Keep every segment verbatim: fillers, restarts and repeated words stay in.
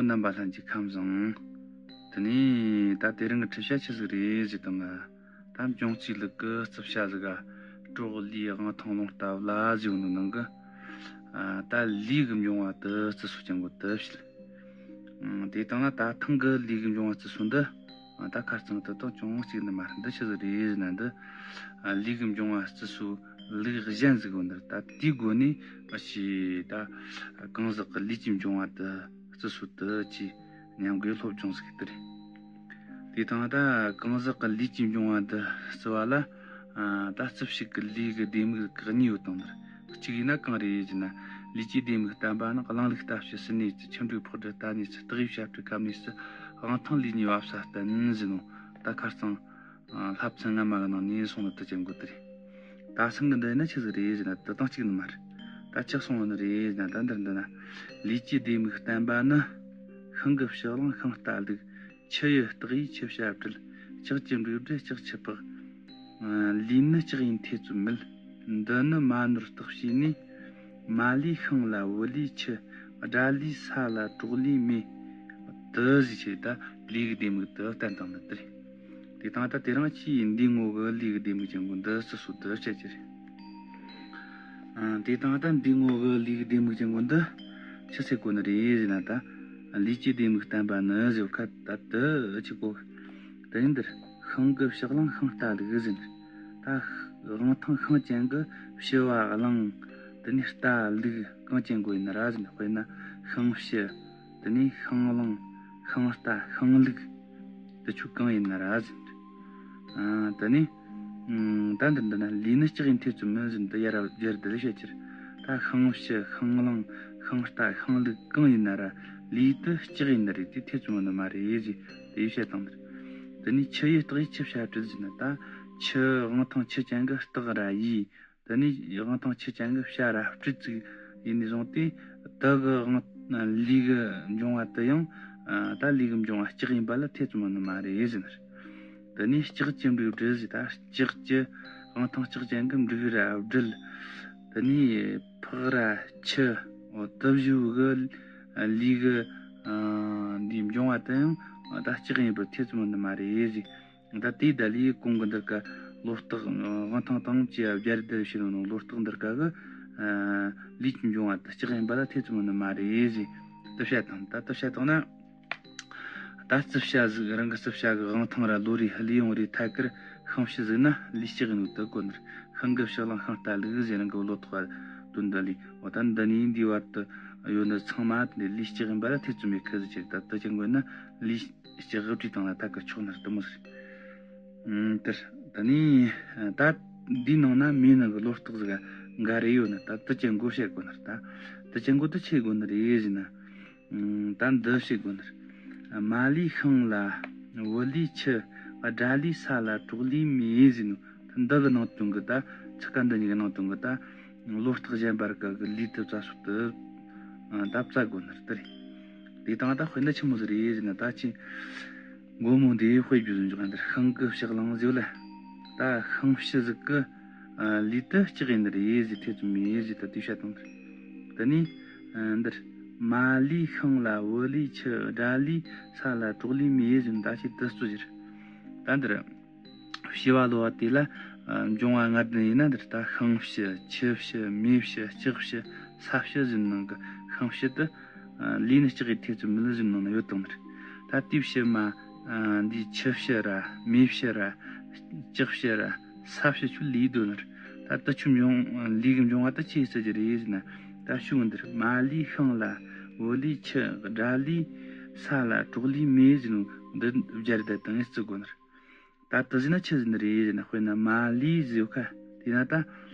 རྣམ་པ་ལྷན་རྒྱས་ཁམས་བཟང་། དེ་ནས་ད་དེ་རིང་གི་འཁྲབ་བྱ་ཆི་ཟིག་རེད་ཟེར་དང་། ད་འབྱུང་རྩིས་ལུགས་ཀྱི་རྩིབ་བྱ་ཟིག་ག་གྲོགས་ལུས་དབང་ཐང་རླུང་རྟ་བླ་ཟེར་བ་ནི་ནང་གི། ཨ། ད་ལུས་ཀྱི་འབྱུང་བ་དེ་རྩི་སྲོལ་ཅན་གོ་དེ་བཤད། ཨང་། དེ་དང་ན་ད་ཐེངས་གི་ལུས་ཀྱི་འབྱུང་བ་རྩི་སྲོལ་འདི། ཨ། ད་ཁ་རྩང་དེ་དག་ཅུང་གཅིག་ནི་མ་རེད། འདི་ཆི་ཟིག་རེད་ཟེར་ན་འདི། ཨ། ལུས་ཀྱི་འབྱུང་བ་རྩི་སྲོལ་ལུགས་གཞན་ཟིག་གོ་འདིར། ད་དེའི་སྒོ་ནས་ཨ་ཅི་ད་གང་ཟག་གི་ལུས་ཀྱི་འབྱུང་བ་དེ་རྩི་སྲོལ་དེ་ཅི་ཉམས་དགོས་སློབ་སྦྱོང་ཟིག་དེ་རེད། དེ་དང་ད་གང་ཟག་གི་ལུས་ཀྱི་འབྱུང་བ་འདི་རྩི་བ་ལ། ཨ། ད་རྩིབ་ཞིག་གི་ལུས་ཀྱི་ལྡེ་མིག་གི་གཉིས་ཡོད་དང་འདིར། གཅིག་ཡིན་ན་གང་རེད་ཟེར་ན། ལུས་ཀྱི་ལྡེ་མིག་བརྟན་པ་ནི། གླིང་ལུག་རྟ་ཕྱི་སྲིན་ནད་ཀྱི། ཆུ་འབྲུག་ཕག་སྦྲུལ་རྟ་ནད་སྲི། སྟག་གཡུ་བྱ་སྦྲུལ་སྐམ་ནད་སྲི། དབང་ཐང་ལུས་གཉིས་བབ་ས་བརྟན་ཟེར་ནོ། ད་ཁ་རྩང་། ཨ། བསླབ་ཚན་སྔ་མ་གི་ནང་ནས་སོང་ནི་དེ་ཅན་གོ་དེ་རེད། ད་སང་གི་འདི་ཡིན་ན་ཆི་ཟིག་རེད་ཟེར་ན་དེ་དང་གཅིག་ནི་མ་རེད། ད་ཅི་གསུངས་པ་ནི་རེད་ཟེར་ན། ད་འདིར་འདི་ན། ལུས་ཀྱི་ལྡེ་མིག་བརྟན་པ་ནི། ཤིང་གི་ཕྱི་གླང་ཤིང་རྟ་ལུག་ཆུ་ཡི་སྟག་ཡུ་ཆུ་བྱ་སྦྲུལ། ལྕགས་ཀྱི་འབྲུག་སྦྲུལ་ལྕགས་ཀྱི་ཕག་ཨ། ལུས་ནི་ལྕགས་ཡིན་ཐེ་ཚོམ་མེད། འདི་ནི་མ་ནོར་བརྟག་བྱས་ནས། མ་ལུས་ཤིང་ལ་བུ་ལུས་ཆུ། དགྲ་ལུས་ས་ལ་གྲོགས་ལུས་མེ། དེ་ཟེར་བྱས་ད་ལུས་ཀྱི་ལྡེ་མིག་དེ་བསྟན་བཏང་ནི་དེ་རེད། དེ་དང་ད་དེ་རིང་ཅིའི་འདི་ངོ་གི་ལུས་ཀྱི་ལྡེ་མིག་ཅན་གོ་འདི་རྩི་སྲོལ་དེ་བཤད་ཀྱི་རེད། ཨ། དེ་དང་ད་འདི་ངོ་གི་ལུས་ཀྱི་ལྡེ་མིག་ཅན་གོ་འདི་ཆི་ཟེར་གོ་ནི་རེད་ཟེར་ན། ད་ལུས་ཀྱི་ལྡེ་མིག་བརྟན་པ་ནི་ཟེར་ཁ་ད་དེ་ཆི་གོ། དེ་ཡིན་འདིར་ཤིང་གི་ཕྱི་གླང་ཤིང་རྟ་ལུག་ཟེར་ནི། ད་དབང་ཐང་ཤིང་ཅན་གི་ཕྱི་བ་གླང་། དེ་ནས་རྟ་ལུག་གང་ཅན་གོ་ཡིན་ན་ར་ཟེར་ནི། དཔེར་ན་ཤིང་ཕྱི། དེ་ནས་ཤིང་གླང་། ཤིང་རྟ། ཤིང་ལུག་དེ་ཆོ་གང་ཡིན་ན་ར་ཟེར། ཨ། དེ་ནས། ཨ། ད་འདི་འདི་ན་ལུས་ནི་ལྕགས་ཡིན་ཐེ་ཚོམ་མེད་ཟེར་འདི་ཡར་ར་སྦྱར་འདི་ལ་བཤད་ཀྱི་རེད། ད་ཤིང་ཕྱི་ཤིང་གླང་ཤིང་རྟ་ཤིང་ལུག་གང་ཡིན་ན་ར་ལུས་དེ་ལྕགས་ཡིན་ནི་རེད། དེ་ཐེ་ཚོམ་ནི་མ་རེད་ཟེར་དེ་བཤད་བཏང་འདིར། དེ་ནས་ཆུ་ཡི་སྟག་ཡུ་ཆུ་བྱ་སྦྲུལ་ཟེར་ན། ད་ཆུ་དབང་ཐང་ཆུ་ཅན་གི་སྟག་ར་ཡུ། དེ་ནས་དབང་ཐང་ཆུ་ཅན་གི་བྱ་ར་སྤྲུལ་ཅིག་ཡིན་ནས་བཟུང་སྟེ། དེ་གི་དབང་ལུས་ཀྱི་འབྱུང་བ་དེ་ཡང་ད་ལུས་ཀྱི་འབྱུང་བ་ལྕགས་ཡིན་པ་ལ་ཐེ་ཚོམ་ནི་མ་རེད་ཟེར་ནི། དེ་ནས་ལྕགས་ཀྱི་འབྲུག་སྦྲུལ་ཟེར། ད་ལྕགས་ཀྱི་དབང་ཐང་ལྕགས་ཅན་གི་འབྲུག་ར་སྦྲུལ། དེ་ནས་ཕག་ར་ཆུ། འོ་དེ་བཞིན་གི་ལུས་ཀྱི་འདིའི་འབྱུང་བ་དེ་ཡང་ད་ལྕགས་ཡིན་པར་ཐེ་ཚོམ་ནི་མ་རེད་ཟེར། ད་དེའི་ད་ལས་གོང་གི་འདིར་ཀ་ལོ་རྟགས་དབང་ཐང་དང་བཅས་སྦྱར་འདིར་བྱས་ནོ་ནོ་ལོ་རྟགས་འདིར་ཀ་གི་ལུས་ཀྱི་འབྱུང་བ་དེ་ལྕགས་ཡིན་པ་ལ་ཐེ་ཚོམ་ནི་མ་རེད་ཟེར་དེ་བཤད་དང་། ད་དེ་བཤད་དང་ན། ད་རྩིབ་བྱ་ཟིག་རང་གི་རྩིབ་བྱ་གི་དབང་ཐང་ར་ལོ་རེ་ལུས་ཡོང་རེ་ཐད་ཀར་ཤིང་ཕྱི་ཟིག་ན་ལུས་ལྕགས་ཡིན་ནོ་དེ་གོ་ནི། ཤིང་གི་ཕྱི་གླང་ཤིང་རྟ་ལུག་ཟེར་རང་གི་ལོ་རྟགས་བར་དོན་འདི་ལས། འོ་ད་འདི་ནས་འདིའི་བར་དུ་ཡོད་ནི་ཚང་མ་དེ་ལུས་ལྕགས་ཡིན་པ་ལ་ཐེ་ཚོམ་མེད་ཁི་ཟིག་ཅིག་ད་དེ་ཅན་དགོས་ན་ལུས་ལྕགས་གི་བྲིས་དང་ལ་ཐད་ཀར་ཆོག་ནི་རེད། དེ་མོ་ཟིག་ཨུམ། དེར་ད་ནི་ད་འདིའི་ནང་ན་མེད་ནི་གི་ལོ་རྟགས་ཟིག་འགའ་རེ་ཡོད་ནི། ད་དེ་ཅན་གོ་བཤད་དགོས་ནི་རེད། ད་དེ་ཅན་གོ་དེ་ཆི་དགོས་ནི་རེད་ཟེར་ན། ཨུམ། ད་འདི་བཤད་དགོས་ནི་རེད། མ་ལུས་ཤིང་ལ་བུ་ལུས་ཆུ། དགྲ་ལུས་ས་ལ་གྲོགས་ལུས་མེ་ཟེར་ནོ། ད་འདི་གི་ནང་དོན་གི་ད་ཚིག་ཀ་འདི་གཉིས་གི་ནང་དོན་གི་ད་ལོ་རྟགས་གཞན་པར་གི་གི་ལུས་དེ་བཙལ་སྲོལ་དེ་ད་བཙལ་དགོས་ནི་རེད། དེ་རེད། དེ་དང་ད་དཔེར་ན་ཆི་མོ་ཟིག་རེད་ཟེར་ན། ད་ཅི་མགོ་མོ་འདི་དཔེ་བརྗོད་ཟིན་འཇོག་འདིར་ཤིང་གི་ཕྱི་གླང་ཟེར་ལ། ད་ཤིང་ཕྱི་ཟིག་གི་ལུས་དེ་ལྕགས་ཡིན་ནི་རེད་ཟེར་ཐེ་ཚོམ་མེད་ཟེར་ད་དེ་བཤད་དང་། དེ་ནས་འདིར་མ་ལུས་ཤིང་ལ་བུ་ལུས་ཆུ། དགྲ་ལུས་ས་ལ་གྲོགས་ལུས་མེ་ཟེར་ནི། ད་ཅི་དེ་རྩོད་ཟེར། ད་འདིར་ཕྱི་བ་ལོ་བ་དེ་ལ་འབྱུང་བ་ལྔ་ལྡན་ཡིན་ན། འདིར་ད་ཤིང་ཕྱི་ཆུ་ཕྱི་མེ་ཕྱི་ལྕགས་ཕྱི་ས་ཕྱི་ཟེར་ནི་ནང་གི་ཤིང་ཕྱི་དེ། ལུས་ནི་ལྕགས་ཡིན་ཐེ་ཚོམ་མེད་ལ་ཟེར་ནང་ན་ཡོད་དང་ནི། ད་དེའི་ཕྱི་མ་འདི་ཆུ་ཕྱི་ར་མེ་ཕྱི་ར་ལྕགས་ཕྱི་ར་ས་ཕྱི་ཆོ་ལུས་དོན་ནི། ད་དེ་ཆོ་འབྱུང་ལུས་ཀྱི་འབྱུང་བ་དེ་ཆི་ཟེར་གྱི་རེད་ཟེར་ན། ད་ཤུགས་འདིར་མ་ལུས་ཤིང་ལ་བུ་ལུས་ཆུ། དགྲ་ལུས་ས་ལ་གྲོགས་ལུས་མེ་ཟེར་ནོ་འདི་སྦྱར་ད་དང་ཡིན་རྩི་དགོས་ནི། ད་དེ་ཟེར་ན་ཆི་ཟེར་ནི་རེད་ཟེར་ན། དཔེར་ན་མ་ལུས་ཟེར་ཡོད་ཁ་དེ་ན་ད།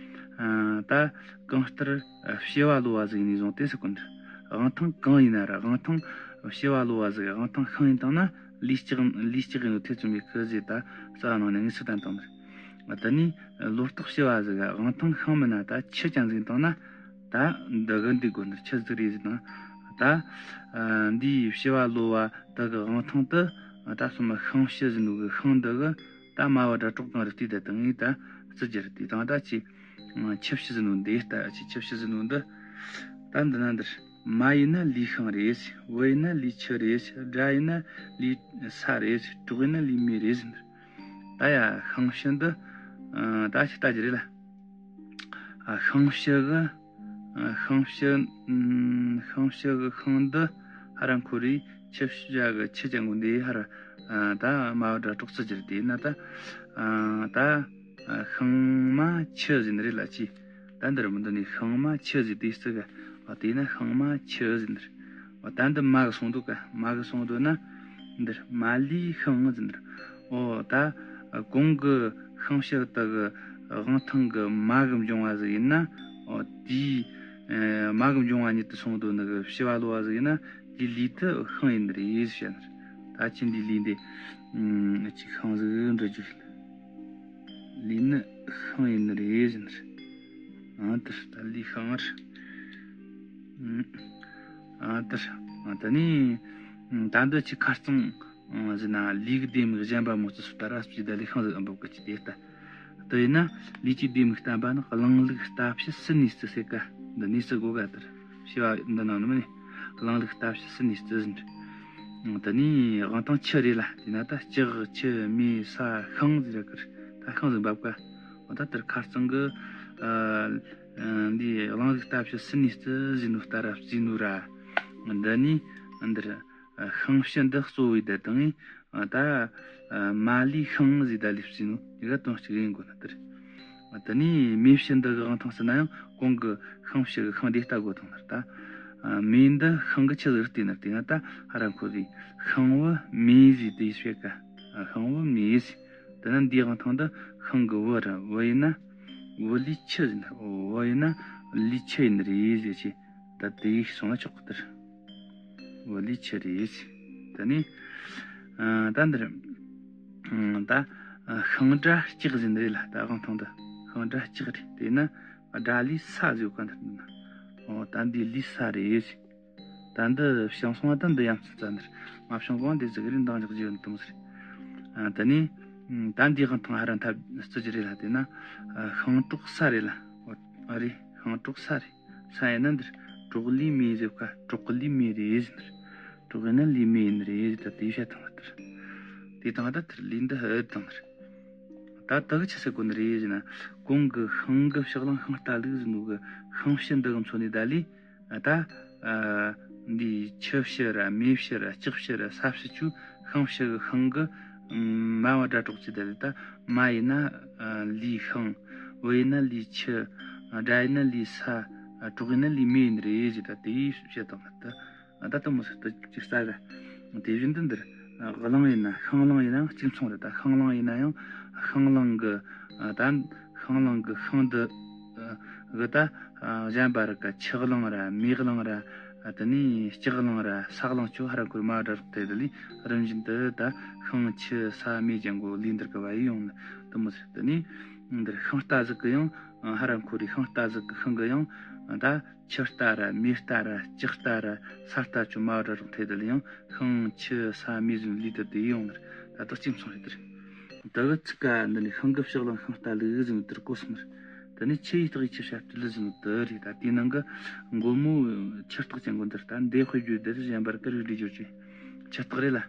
ཨ། ད་གང་ལྟར་ཕྱི་བ་ལོ་བ་ཟིག་ནས་བཟུང་སྟེ་ཟེར་གོ་ནི། དབང་ཐང་གང་ཡིན་ན་ར་དབང་ཐང་ཕྱི་བ་ལོ་བ་ཟིག་དབང་ཐང་ཤིང་ཡིན་དང་ན་ལུས་ལྕགས་ལུས་ལྕགས་ཡིན་ནོ་ཐེ་ཚོམ་མེད་ཁི་ཟེར་ད་རྩ་བ་ནང་ནས་ངེས་སུ་བསྟན་དང་ནི། དེ་ནས་ལོ་རྟགས་ཕྱི་བ་ཟིག་དབང་ཐང་ཤིང་མིན་ན་ད་ཆུ་ཅན་ཟིག་དང་ན། ད་འདི་གི་འདི་དགོས་འདིར་ཆི་ཟིག་རེད་ཟེར་ན། ད་ཨ་འདིའི་ཕྱི་བ་ལོ་བ་དེ་གི་དབང་ཐང་དེ་ད་སོ་མ་ཤིང་ཕྱི་ཟེར་ནོ་གི་ཤིང་འདི་གི་ད་མ་བ་སྒྲ་གྲོགས་གང་རེ་བལྟས་ད་དང་ངས་ད་རྩི་རྒྱུ་རེད། དེ་དང་ད་ཅི་ཆུ་ཕྱི་ཟེར་ནོ་འདི་ལྟ་ཅི་ཆུ་ཕྱི་ཟེར་ནོ་འདི་ད་འདི་ན་འདིར། མ་ཡིན་ན་ལུས་ཤིང་རེད། བུ་ཡིན་ན་ལུས་ཁྱི་རེད། དགྲ་ཡིན་ན་ལུས་ས་རེད། གྲོགས་ཡིན་ན་ལུས་མེ་རེད་ཟེར། ད་ཡ་ཤིང་བྱི་འདི་ཨ་ད་ཅི་ལྟ་རྒྱུ་རེད་ལ། ཨ་ཤིང་བྱི་གི་ཨ་ཤིང་བྱི་ཨམ་ཤིང་བྱི་གི་ཤིང་འདི་ཧ་ར་འཁོར་རེད། ཁྱི་བྱི་གི་ཁྱི་ཅན་གོ་འདི་ཧ་ར་ཨ་ད་མ་བུ་དགྲ་གྲོགས་བརྩི་རྒྱུ་རེད། དེ་ན་ད་ཨ་ད་ཨ་ཤིང་མ་ཁྱི་ཟེར་ནི་རེད་ལ་ཅི། ད་འདིར་མི་འདུག་ནི་ཤིང་མ་ཁྱི་ཟེར་དེ་བརྩི་ག་ཨ་དེ་ན་ཤིང་མ་ཁྱི་ཟེར་འདིར། ཨ་ད་འདི་མ་གི་སོང་འདུག་ག་མ་གི་སོང་འདུག་ན་འདིར་མ་ལུས་ཤིང་ཟེར་འདིར། ཨོ་ད་གོང་གི་ཤིང་བྱི་དག་གི་དབང་ཐང་གི་མ་གི་འབྱུང་བ་ཟིག་ཡིན་ན། ཨོ་དེའི་ཨ་མ་གི་འབྱུང་བ་ཉིད་དུ་སོང་འདུག་ནི་གི་བྱི་བ་ལོ་བ་ཟིག་ཡིན་ན་དེའི་ལུས་དེ་ཤིང་ཡིན་ནི་རེད་ཟེར་ནི། ད་ཁྱི་འདིའི་ལུས་འདི་ཨ་ཅིག་ཤིང་ཟིག་འདྲ་རྒྱུ་ཡིན། ལུས་ནི་ཤིང་ཡིན་ནི་རེད་ཟེར་ནི་རེད། ཨང་དེར་ད་ལུས་ཤིང་ངར། ཨང་དེར་ཨང་ད་ནི་ད་འདི་ཅི་ཁ་རྩང་ཨང་ཟེར་ན་ལུས་ཀྱི་ལྡེ་མིག་གཞན་པ་མོ་ཚོ་སུ་ད་ར་སུ་ཅི་ད་ལུས་ཤིང་ཟིག་ཨང་འབབ་གི་ཅི་དེ་ལྟ། དེ་ཡིན་ན་ལུས་ཀྱི་ལྡེ་མིག་བརྟན་པ་ནི་གླང་ལུག་རྟ་བྱི་སྲིན་ནས་བརྩི་སྲེད་ཀ་འདི་ནས་བརྩི་དགོས་ག་དེར། བྱི་བ་འདི་ནང་ནི་མིན་ནི། གླང་ལུག་རྟ་བྱི་སྲིན་ནས་བརྩི་ཟིན། ད་ནི་དབང་ཐང་ཁྱི་རེད་ལ། དེ་ན་ད་ལྕགས་ཁྱི་མེ་ས་ཤིང་ཟེར་གི་རེད། ད་ཤིང་ཟིག་འབབ་ཀ་འོ་ད་དེར་ཁ་རྩང་གི་ཨ་འདི་གླང་ལུག་རྟ་བྱི་སྲིན་ནས་བརྩི་ཟིན་ནོ་ལྟ་ར་བརྩི་ནོ་ར། འདི་ནི་འདིར་ཤིང་བྱི་འདི་གཙོ་བོའི་བསྡད་དང་ངས། ཨ་ད་ཨ་མ་ལུས་ཤིང་ཟེར་ད་ལུས་བརྩི་ནོ་དེ་ག་དོན་གཅིག་ཡིན་དགོས་ན་དེར། ཨ་དེ་ནས་མེ་བྱི་འདི་གི་དབང་ཐང་ཟེར་ན་ཡང་གོང་གི་ཤིང་བྱི་གི་ཤིང་དེ་ལྟ་དགོས་དང་ན་ད། ཨ་མེ་འདི་ཤིང་གི་ཆི་ཟིག་བལྟས་ན་བལྟས་ན་ད་ཧ་ར་འཁོར་རེད། ཤིང་བུ་མེ་ཟེར་དེ་ཡིས་བྱེད་ཀ་ཨ་ཤིང་བུ་མེ་ཟེར། དེ་ན་འདིའི་དབང་ཐང་འདི་ཤིང་གི་བུ་ར་བུ་ཡིན་ན་བུ་ལུས་ཁྱི་ཟེར་ན་བུ་ཡིན་ན་ལུས་ཁྱི་ཡིན་རེད་ཟེར་ཅི། ད་དེ་ཡིས་སོང་ན་ཆོག་གི་དེར། བུ་ལུས་ཁྱི་རེད། ད་ནི་ཨ་ད་འདིར་ཨ་ད་ཤིང་དགྲ་ལྕགས་ཟེར་ནི་རེད་ལ། ད་དབང་ཐང་ད་ཤིང་དགྲ་ལྕགས་རེད། དེ་ན་དགྲ་ལུས་ས་ཟེར་ག་འདིར་འདུག་ན། ཨོ་ད་འདི་ལུས་ས་རེད། ད་འདི་བྱང་སོང་བ་ད་འདི་ཡ་མཚན་རྩ་འདིར་མ་བྱང་གོང་འདི་ཟིག་རེད། འདང་རྒྱག་རྒྱུ་ཡོད་དུམ་ཟེར། ཨ་ད་ནི་ད་འདི་དབང་ཐང་ཧ་ར་འཐབ་རྩི་རྒྱུ་རེད་ལ། དེ་ན་ཤིང་གྲོགས་ས་རེད་ལ། ཨོ་ཨ་རེད། ཤིང་གྲོགས་ས་རེད། ས་ཡིན་ན་འདིར་གྲོགས་ལུས་མེ་ཟེར་ཀ་གྲོགས་ལུས་མེ་རེད་ཟེར་ནི་རེད། གྲོགས་ཡིན་ན་ལུས་མེ་ཡིན་ནི་རེད་ཟེར། ད་དེ་བཤད་དང་ལ་དེར། དེ་དང་ད་དེར་ལུས་འདི་ཧད་དང་ནི་རེད། ད་དག་ཆི་ཟེར་གོ་ནི་རེད་ཟེར་ན། གོང་གི་ཤིང་གི་ཕྱག་ལང་ཤིང་རྟ་ལུག་ཟེར་ནོ་གི་ཤིང་བྱི་འདི་གི་མཚོན་ནི་ད་ལས་ད་ཨ་འདི་ཁྱི་བྱི་ར་མེ་བྱི་ར་ལྕགས་བྱི་ར་ས་བྱི་ཆུ་ཤིང་བྱི་གི་ཤིང་གི་མ་བུ་དགྲ་གྲོགས་ཀྱི་ད་ལས་ད་མ་ཡིན་ན་ཨ་ལུས་ཤིང་། བུ་ཡིན་ན་ལུས་ཁྱི། ཨ་དགྲ་ཡིན་ན་ལུས་ས། ཨ་གྲོགས་ཡིན་ན་ལུས་མེ་ཡིན་རེད་ཟེར། ད་དེ་བཤད་དང་ད་ཨ་ད་ལྟ་མོ་ཟེར་ད་ཅིག་ས་ག་དེ་བཞིན་དུ་འདིར་ཨ་གླང་ཡིན་ན་ཤིང་གླང་ཡིན་ན་ཡང་གཅིག་མཚུངས་རེད། ད་ཤིང་གླང་ཡིན་ན་ཡང་ཤིང་གླང་གི་ཨ་ད་ཤིང་གླང་གི་ཤིང་འདི་ཨ་གི་ད་ཨ་གཞན་པ་རིགས་ཀ་ཆུ་གླང་ར་མེ་གླང་ར། ཨ་དེ་ནས་ལྕགས་གླང་ར་ས་གླང་ཆུ་ཧ་ར་འཁོར་མ་བུ་དགྲ་གྲོགས་དེ་དེ་ལས་རིམ་བཞིན་དུ་ད་ཤིང་ཆུ་ས་མེ་ཅན་གོ་ལུས་འདིར་གི་བ་ཡི་ཡོང་ནི་དུ་མོ་ཟེར། དེ་ནས་འདིར་ཤིང་རྟ་ཟིག་གི་ཡང་ཧ་ར་འཁོར་རེ་ཤིང་རྟ་ཟིག་གི་ཤིང་གི་ཡང་ད་ཆུ་རྟ་ར་མེ་རྟ་ར་ལྕགས་རྟ་ར་ས་རྟ་ཆུ་མ་བུ་དགྲ་གྲོགས་དེ་དེ་ལས་ཡང་ཤིང་ཆུ་ས་མེ་བཞིན་ལུས་དེ་དེ་ཡི་ཡོང་ནི་རེད། ད་དག་གཅིག་མཚུངས་རེད་དེ་རེད། ད་གི་ཚིག་ཀ་འདི་ནི་ཤིང་གི་ཕྱག་ལང་ཤིང་རྟ་ལུག་ཟེར་ནི་དེར་གོ་སོང་ནི་རེད། དེ་ནས་ཆུ་ཡི་རྟགས་ཡིས་ཆུ་བྱ་སྤྲེལ་ཟེར་ནི་དེ་རེད། ད་དེའི་ནང་གི་མགོ་མོ་ཆུ་རྟགས་ཅན་གོ་འདིར་ད་འདི་དཔེ་བརྗོད་འདིར་གཞན་པར་ཀི་རིགས་འདྲི་བརྗོད་ཀྱི་ཆུ་རྟགས་རེད་ལ།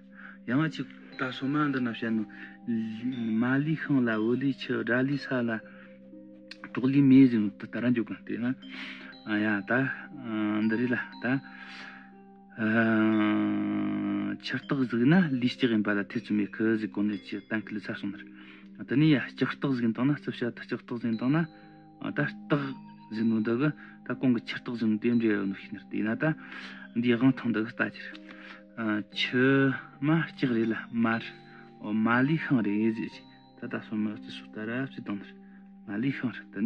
ཡང་ཅིག་ད་སོ་མ་འདི་ན་བཤད་ནོ། མ་ལུས་ཤིང་ལ་བུ་ལུས་ཆུ། དགྲ་ལུས་ས་ལ་གྲོགས་ལུས་མེ་ཟེར་ནི་དེ་ད་ར་འཇོག་གི་དེ་ན། ཨ་ཡ་ད་འདི་རེད་ལ་ད། ཨ་ཆུ་རྟགས་ཟིག་ན་ལུས་ལྕགས་ཡིན་པ་ལ་ཐེ་ཚོམ་མེད་ཁི་ཟིག་གོ་ནས་ཀྱི་གཏན་འཁེལ་ཚར་སོང་ནར། དེ་ནས་ཡ་ལྕགས་རྟགས་ཟིག་ཡིན་དང་ན་རྩི་བྱ་ད་ལྕགས་རྟགས་ཟིག་ཡིན་དང་ན། ཨ་ད་རྟགས་ཟིག་ནོ་འདི་གི་ད་གོང་གི་ཆུ་རྟགས་ཟིག་ནོ་དེ་འདྲ་ཡོད་ནོ་ཤེས་ནར། དེ་ན་ད་འདིའི་དབང་ཐང་འདི་གི་ལྟ་ཅི་རེད། ཨ་ཆུ་མ་ལྕགས་རེད་ལ་མ་རེད། འོ་མ་ལུས་ཤིང་རེད་ཟེར་ཅི། ད་ལྟ་སོ་མ་རྩི་སོ་ད་ར་རྩི་དང་ནར། མ་ལུས་ཤིང་རེད། དེ་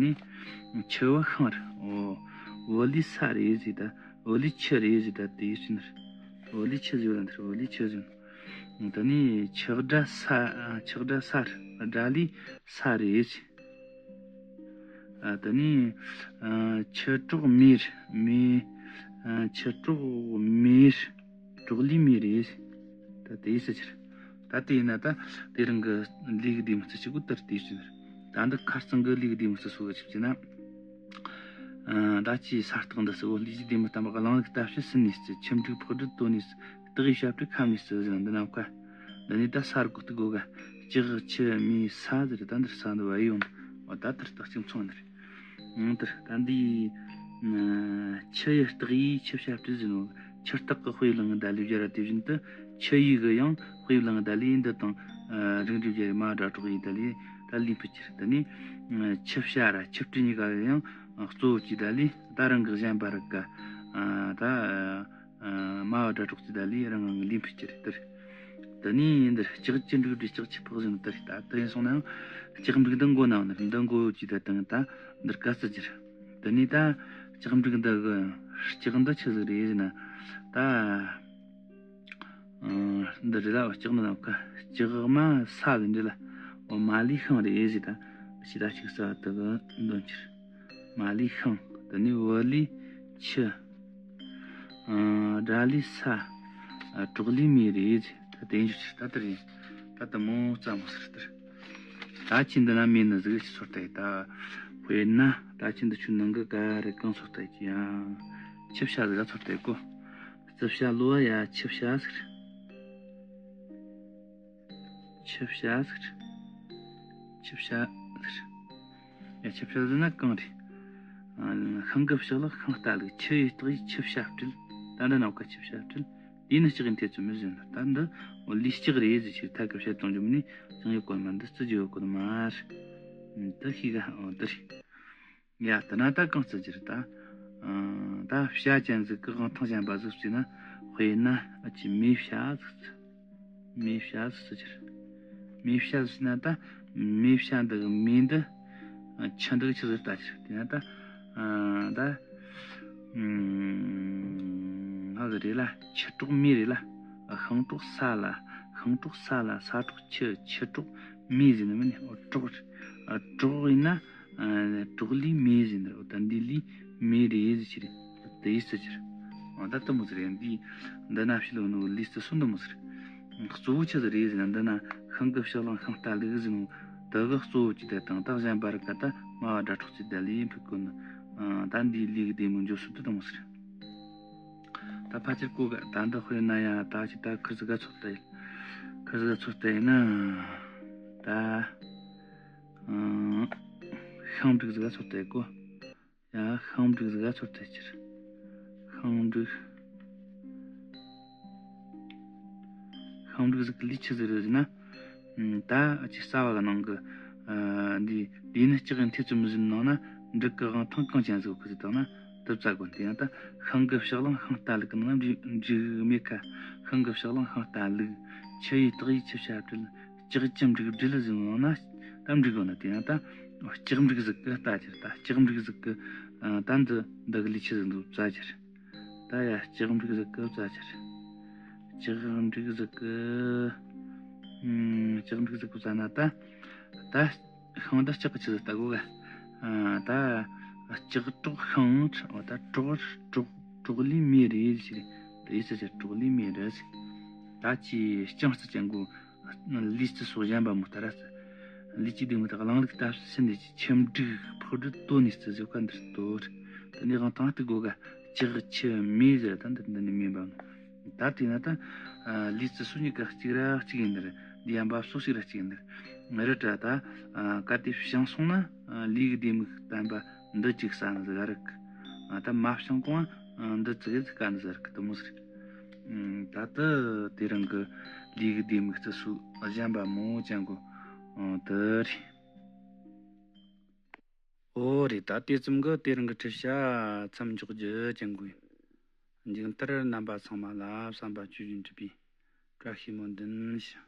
ནས་ཆུ་བུ་ཤིང་རེད། འོ་བུ་ལུས་ས་རེད་ཟེར། ད་བུ་ལུས་ཆུ་རེད་ཟེར། ད་དེ་ཡིས་ཟེར་ནར། བུ་ལུས་ཆུ་ཟེར་བ་འདིར་བུ་ལུས་ཆུ་ཟེར། དེ་ནས་ཆུ་དགྲ་ས་ཆུ་དགྲ་ས་རེད། དགྲ་ལུས་ས་རེད་ཟེར། ཨ་དེ་ནས་ཨ་ཆུ་གྲོགས་མེ་རེད། མེ་ཨ་ཆུ་གྲོགས་མེ་རེད། གྲོགས་ལུས་མེ་རེད། ད་དེ་ཡིས་ཟེར་ཕྱིར། ད་དེ་ཡིན་ན་ད་དེ་རིང་གི་ལུས་ཀྱི་ལྡེ་མིག་རྩི་གཅིག་པུ་ལྟར་དེ་ཡིས་ཟེར། ད་འདི་ཁ་རྩང་གི་ལུས་ཀྱི་ལྡེ་མིག་རྩི་སོ་ག་ཆིབ་ཅི་ན། ད་ཅིའི་ས་རྟགས་འདི་སུ་བོ། ལུས་ཀྱི་ལྡེ་མིག་བརྟན་པ། གླེང་ལུགས་ལྟ་བྱེད་སུན་ནས་སུ། ཆུ་འབྲུག་ཕག་གྲུ་དོ་ནས་སུ། སྟག་གཡུ་ཞབས་ཀྲུ་ཁམ་ནས་སུ་ཟེར་ན། འདི་ནམ་མཁའ། འདི་ནས་ད་ས་རུ་གོ་གཏུག་གོ་ག་ལྕགས་ཆུ་མེ་ས་ཟེར། ད་འདིར་ས་འདི་བ་ཡོང་། འོ་ད་དེར་ད་གཅིག་མཚུངས་ནི་རེད། ཨང་། དེར་ད་འདི་ཆུ་ཡི་རྟགས་ཡིས་ཆུ་བྱ་སྤྲེལ་ཟེར་ནོ། ཆུ་རྟགས་ཀྱི་དཔེ་བླང་ད་ལས་སྦྱར་བ་དེ་བཞིན་དུ། ཆུ་ཡི་གི་ཡང་དཔེ་བླང་ད་ལས་འདི་དང་། རིགས་འགྲེ་སྦྱར་མ་སྒྲ་གྲོགས་ཡི་ད་ལས་ད་ལས་འཕུལ་གྱི་རེད། དེ་ནས་ཆུ་བྱ་ར་ཆུ་སྤྲེལ་གཉིས་ཀ་ཡང་གཙོ་བོ་གྱི་ད་ལས་ད་རང་གི་གཞན་པ་རིགས་ཀ་ད། མ་བ་སྒྲ་གྲོགས་ཀྱི་ད་ལས་རང་ངང་ལས་འཕུལ་གྱི་རེད། དེ་རེད། དེ་ནས་འདིར་ལྕགས་ཀྱུ་འབྲུག་སྦྲུལ་ལྕགས་ཀྱུ་ཕག་ཟེར་ནོ་དེ་རེད། ད་དེ་ཡིན་སོང་ན་ཡང་ལྕགས་འབྲུག་འདི་མགོ་ན་ཡོད་ནི་རེད། འདི་མགོ་ཡོད་ཀྱི་ད་དང་ད་འདིར་ག་ཚོད་ཀྱི་རེད། དེ་ནས་ད་ལྕགས་འབྲུག་འདི་གི་ལྕགས་འདི་ཆི་ཟིག་རེད་ཟེར་ན། ད་འདི་རེད་ལ། ལྕགས་འདི་ནམ་མཁའ་ལྕགས་མ་ས་ཟེར་འདི་ལ། འོ་མ་ལུས་ཤིང་རེད་ཟེར། ད་ཕྱི་ད་ཅིག་ས་དེ་གི་འདོན་གྱི་རེད། མ་ལུས་ཤིང་། དེ་ནས་བུ་ལུས་ཆུ། ཨ། དགྲ་ལུས་ས། ཨ། གྲོགས་ལུས་མེ་རེད། ད་དེ་འཇུག་ཕྱིར་ད་ལྟར་ཡིན། ད་ལྟ་མོ་ཙམ་མོ་ཟེར་ལྟར། ད་ཁྱེད་འདི་ན་མེ་ནི་ཟིག་ཅི་ཚོར་ལྟ་ཡི་ད། དཔེར་ན་ད་ཁྱེད་འདི་ཆུ་ནང་གི་ག་རེ་གང་ཚོར་ལྟ་ཡི་ཅི་ཡང་། ཆུ་བྱ་ཟིག་ག་ཚོར་ལྟ་ཡི་གོ། རྩི་བྱ་ལོ་བ་ཡ་ཆུ་བྱ་ཟིག་ཆུ་བྱ་ཟིག་ཆུ་བྱ་ཟིག་ཡ། ཆུ་བྱ་ཟེར་ན་གང་རེད། ཨ། ཤིང་གི་ཕྱག་ལ་ཤིང་རྟ་ལུག་ཆུ་ཡི་རྟགས་ཡིས་ཆུ་བྱ་སྤྲེལ། ད་འདི་ནམ་མཁའ་ཆུ་བྱ་སྤྲེལ། དེ་ནི་ལྕགས་ཡིན་ཐེ་ཚོམ་མི་ཟེར་ན། ད་འདི་འོ་ལུས་ལྕགས་རེད་ཟེར་ཕྱིར་ཐད་ཀར་བཤད་གཏོང་རྒྱུ་མིན་ནི་ཅང་ཡོད་གོ་མ། འདི་རྩི་རྒྱུ་ཡོད་གོ་ནི་མ་རེད། འདི་ཤེས་ག་འོ་འདི་རེད། ཡ། དེ་ན་ད་གང་རྩི་རྒྱུ་རེད་ད། ཨ། ད་བྱ་ཅན་ཟིག་གི་དབང་ཐང་གཞན་པ་ཟིག་བརྩིས་ན། དཔེར་ན་ཨ་ཅི་མེ་བྱ་ཟིག་རྩི། མེ་བྱ་ཟིག་རྩི་རྒྱུ་རེད། མེ་བྱ་ཟེར་ན་ད་མེ་བྱ་འདི་གི་མེ་འདི། ཨ། ཆུ་འདི་གི་ཆུ་ཟིག་ལྟ་རྒྱུ་རེད། དེ་ན་ད། ཨ། ད། ཨུམ། ཧ་གི་རེད་ལ། ཆུ་གྲོགས་མེ་རེད་ལ། ཤིང་གྲོགས་ས་ལ། ཤིང་གྲོགས་ས་ལ། ས་གྲོགས་ཆུ། ཆུ་གྲོགས་མེ་ཟེར་ནི་མིན་ནི། འོ་གྲོགས། ཨ། གྲོགས་ཡིན་ན། ཨ། གྲོགས་ལུས་མེ་ཟེར་ནི་རེད། འོ་ད་འདི་ལུས་མེ་རེད་ཟེར་རྒྱུ་རེད། དེ་ཡིས་རྩི་རྒྱུ་རེད། འོ་ད་དེ་མོ་ཟིག་རེད། འདི་འདི་ན་ཕྱི་ལོ་ནོ་ལུས་རྩི་སུ་འདི་མོ་ཟིག་རེད། གཙོ་བོ་ཆི་ཟིག་རེད་ཟེར་ན། འདི་ན་ཤིང་གི་ཕྱག་ལ་ཤིང་རྟ་ལུག་ཟེར་ནོ་དེ་གི་གཙོ་བོ་གྱི་དེ་དང་། ད་གཞན་པ་རིགས་ཀ་ད་མ་བ་སྒྲ་གྲོགས་ཀྱི་དེ་ལུས་འཕུལ་གོ་ནི། ཨ། ད་འདི་ལུས་གི་ལྡེ་མིག་འཇོག་སྲོལ་དེ་དེ་མོ་ཟིག་རེད། ད་ཕལ་ཆེར་གོ་ག་ད་འདི་དཔེར་ན་ཡ་ད་ཅི་ད་ཁིར་ཟིག་ག་ཚོར་ལྟ་ཡིན། ཁིར་ཟིག་ག་ཚོར་ལྟ་ཡིན་ན། ད་ཨང་། ཤིང་འབྲུག་ཟིག་ག་ཚོར་ལྟ་ཡིན་གོ། ཡ། ཤིང་འབྲུག་ཟིག་ག་ཚོར་ལྟ་ཡིན་ཕྱིར། ཤིང་འབྲུག་ཤིང་འབྲུག་ཟིག་གི་ལུས་ཆི་ཟིག་རེད་ཟེར་ན། ཨ། ད་ཅི་རྩ་བ་གི་ནང་གི། ཨ། འདི་འདི་ནི་ལྕགས་ཡིན་ཐེ་ཚོམ་མི་ཟེར་ནོ་ན། འབྲུག་གི་དབང་ཐང་གང་ཅན་ཟིག་གི་ཟིག་དང་ན། དུ་བཙལ་དགོས། དེ་ཡང་ད་ཤིང་གི་ཕྱག་ལ་ཤིང་རྟ་ལུག་གི་ནང་ན་འབྲུག་འབྲུག་མེད་ཀ། ཤིང་གི་ཕྱག་ལ་ཤིང་རྟ་ལུག་ཆུ་ཡི་རྟགས་ཡིས་ཆུ་བྱ་སྤྲེལ། ལྕགས་ཀྱུ་འབྲུག་སྦྲུལ་ཟེར་ནོ་ན། ད་འབྲུག་ཡོད་ན་དེ་ཡང་ད་ལྕགས་འབྲུག་ཟིག་གི་ལྟ་རྒྱུ་རེད། ད་ལྕགས་འབྲུག་ཟིག་གི། ཨ། ད་འདི་འདི་གི་ལུས་ཆི་ཟིག་འདུག་བཙལ་རྒྱུ་རེད། ད་ཡ་ལྕགས་འབྲུག་ཟིག་གི་བཙལ་རྒྱུ་རེད། ལྕགས་འབྲུག་ཟིག་གི། ཨུམ། ལྕགས་འབྲུག་ཟིག་གི་བཙལ་ན་ད། ད་ཤིང་འདི་ལྕགས་ཀྱི་ཆི་ཟིག་ལྟ་དགོས་ག་ཨ། ད་ལྕགས་གྲོགས་ཤིང་། འོ་ད་གྲོགས་གྲོགས་གྲོགས་ལུས་མེ་རེད་ཟེར། དེ་ཡིས་རྩི་རྒྱུ་རེད། གྲོགས་ལུས་མེ་རེད་ཟེར། ད་ཅི་ལྕགས་རྩི་ཅན་གོ། ལུས་རྩི་སོགས་གཞན་པ་མོ་ལྟར་ར་རྩི། ལུས་ཀྱི་ལྡེ་མིག་དང་གླེང་ལུགས་ལྟ་བྱེད་སུན་ནས་སུ། ཆུ་འབྲུག་ཕག་གྲུ་དོ་ནས་སུ་ཟེར་ག་འདིར་དོ། དེ་ནས་དབང་ཐང་ལྟ་དགོས་ག་ལྕགས་ཆུ་མེ་ཟེར། ད་འདིར་འདི་ནི་མེ་འབབ་ནོ། ད་དེ་ན་ད། ཨ། ལུས་རྩི་སོགས་གཉིས་ཀ་གཅིག་ར་གཅིག་ཡིན་འདིར། འདི་ཡང་འབབ་སོགས་གཅིག་ར་གཅིག་ཡིན་འདིར། རེད་དྲ་ད། ཨ། གལ་ཏེ་བྱང་སོང་ན། ཨ། ལུས་ཀྱི་ལྡེ་མིག་བརྟན་པ་འདི་གཅིག་ས་ནི་ཟིག་རིག་ཨ། ད་མ་བྱང་གོང་། ཨ། འདི་ཙི་གེ་ཟིག་དཀའ་ནི་ཟིག་རིག་དེ་མོ་ཟིག་ཨ། ད་ལྟ་དེ་རིང་གི་ལུས་ཀྱི་ལྡེ་མིག་རྩི་སོགས་གཞན་པ་མང་བོ་ཅན་གོ། ཨ། དེ་རེད། ཨོ་རེད། ད་དེ་ཙམ་གྱིས་དེ་རིང་གི་ཁྲིད་བྱ་མཚམས་འཇོག་རྒྱུ་ཅན་གོ་ཡིན། མཇུག་མཐར་རྣམ་པ་ཚང་མ་ལ་བསམ་པ་ཇི་བཞིན་འགྲུབ་པའི་བཀྲ་ཤིས་སྨོན་འདུན་ཞུ།